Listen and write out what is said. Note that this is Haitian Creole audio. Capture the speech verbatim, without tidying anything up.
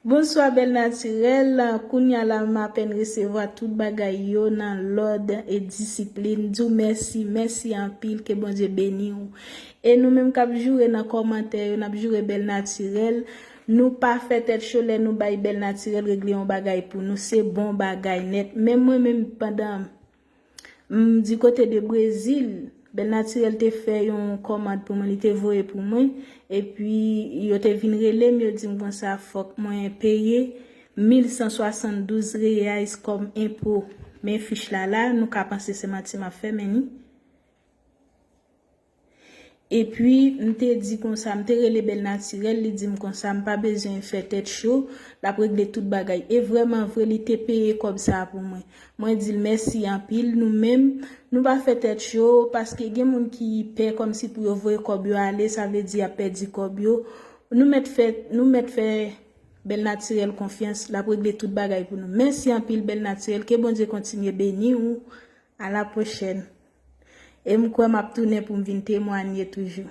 Bonswa Bèl Natirèl, kounya la m apèn resevwa tout bagay yo nan lòd e disiplin. Di w mèsi, mèsi anpil, ke Bondye beni w. E nou menm k ap joure nan kòmantè yo, n ap joure Bèl Natirèl. Nou pa fè tèt cho lè nou bay Bèl Natirèl regle yon bagay pou nou. Se bon bagay nèt. Men mwen menm pandan m di kote de Brezil, Bèl Natirèl te fè yon kòmand pou mwen, li te voye pou mwen. Epi yo te vin rele m, yo di m konsa fòk mwen peye mil san swasanndouz reais kòm enpo. Men fich la la, nou ka panse se manti m ap fè, men ni. Epi, m te di konsa, m te rele Bèl Natirèl, li di m konsa, m pa bezwen fè tèt cho, l ap regle tout bagay. E vrèman vre, li te peye kòb sa a pou mwen. Mwen di l mèsi anpil, nou menm, nou pa fè tèt cho, paske gen moun ki pè kòmsi pou yo voye kòb yo ale, sa vle di y ap pèdi kòb yo. Nou mèt fè, nou mèt fè Bèl Natirèl konfyans, l ap regle tout bagay pou nou. Mèsi anpil, Bèl Natirèl, ke Bondye kontinye beni w. A la pwochèn. E m kwè m ap tounen pou m vin temwanye toujou.